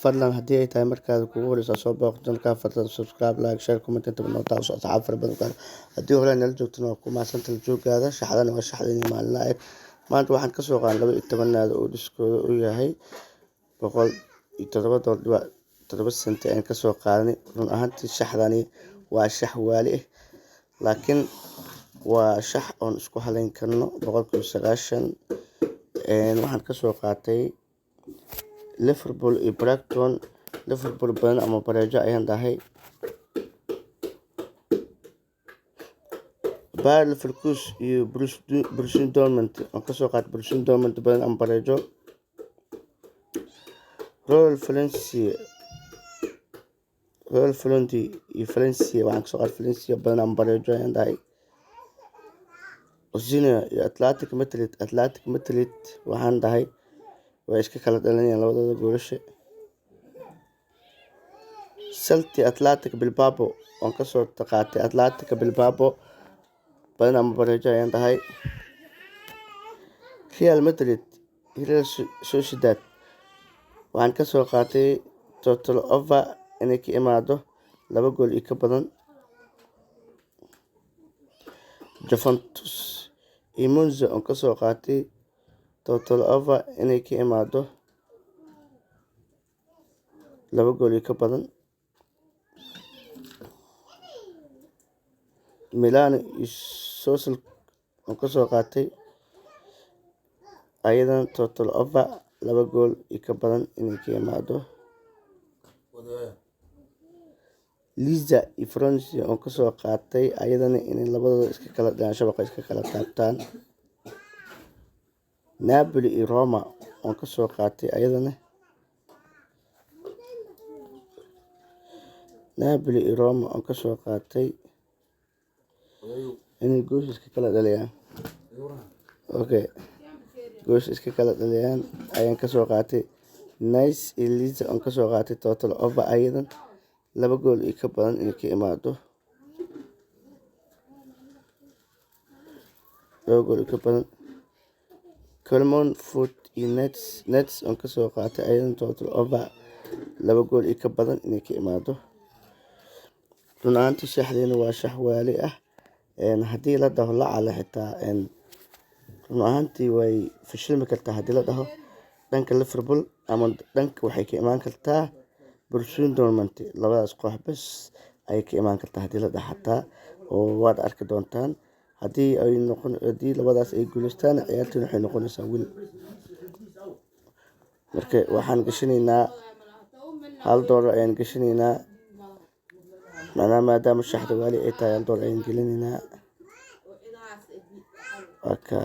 Fadlan haddii ay tahay markaad kugu horeysa soo booqo channelka, fadlan subscribe, like, share, comment intaba noo taaso asxaab fara badan gaar. Haddii hore nala joogtana waa ku mahadsantahay la jooggaada. Shaxdana waa shaxdeenii maalinlaha ahayd. Maanta waxaan kasoo qaadan 12 naadi oo dhiskooda uu yahay $107.7 ayaan kasoo qaadanay. Run ahaantii shaxdani waa shax waali ah, laakiin waa shax oon isku haleyn karno 90%. Waxaan kasoo qaatay Liverpool iyo Brighton. Liverpool badan ama bareejo ayaan dhahay. Bayer Leverkusen iyo Borussia Dortmund aan kasoo qaatay Borussia Dortmund badan ama bareejo. Royal Valencia, Royal Valencia iyo Valencia waxaan kasoo qaatay Valencia badan ama bareejo ayaan dhahay. Osasuna iyo Athletic Madrid, Athletic Madrid waxaan dhahay way iska kala dhalinayaan labadooda goolasha. Celtic Athletic Bilbao waan kasoo qaatay Athletic Bilbao badan ama bareejo ayaan dhahay. Real Madrid Real Sociedad waxaan kasoo qaatay total over inay ka imaado 2 gool iyo ka badan. Juventus iyo Monza oon kasoo qaatay total over inay ka imaado 2 gool iyo ka badan. Milan iyo Sosol oon kasoo qaatay ayadana total over 2 gool iyo ka badan inay ka imaado. Liza iyo Florentia oon kasoo qaatay ayadana inay labadooda iska kala dhalaan, shabaqa iska kala taabtaan. Napoli iyo Roma oon kasoo qaatay ayadana Napoli iyo Roma oon kasoo qaatay inay goosha iska kala dhaliyaan. Okay, goosha iska kala dhaliyaan ayaan kasoo qaatay. Nice iyo Liza oon kasoo qaatay total over ayadan 2 gool iyo ka badan inay ka imaado, 2 gool iyo ka badan. Colmon Foot iyo Nets, Nets oon kasoo qaatay ayadan total over 2 gool iyo ka badan inay ka imaado. Run ahaantii shaxdeena waa shax waali ah. Haddii la dhaho lacala xitaa, run ahaantii way fashilmi kartaa haddii la dhaho dhanka Liverpool ama dhanka waxay ka imaan kartaa Borussia Dortmund. Labadaas koox bes ayay ka imaan kartaa haddii la dhaho xataa, oo waad arki doontaan haddii ay noqon. Haddii labadaas ay guuleystaan, ciyaartoyna waxay noqonaysaa win. Marka waxaan gashanaynaa $1 ayaan gashanaynaa, macnaha maadaama shaxda waali ay tahay $1 ayaan gelinaynaa. Waa ka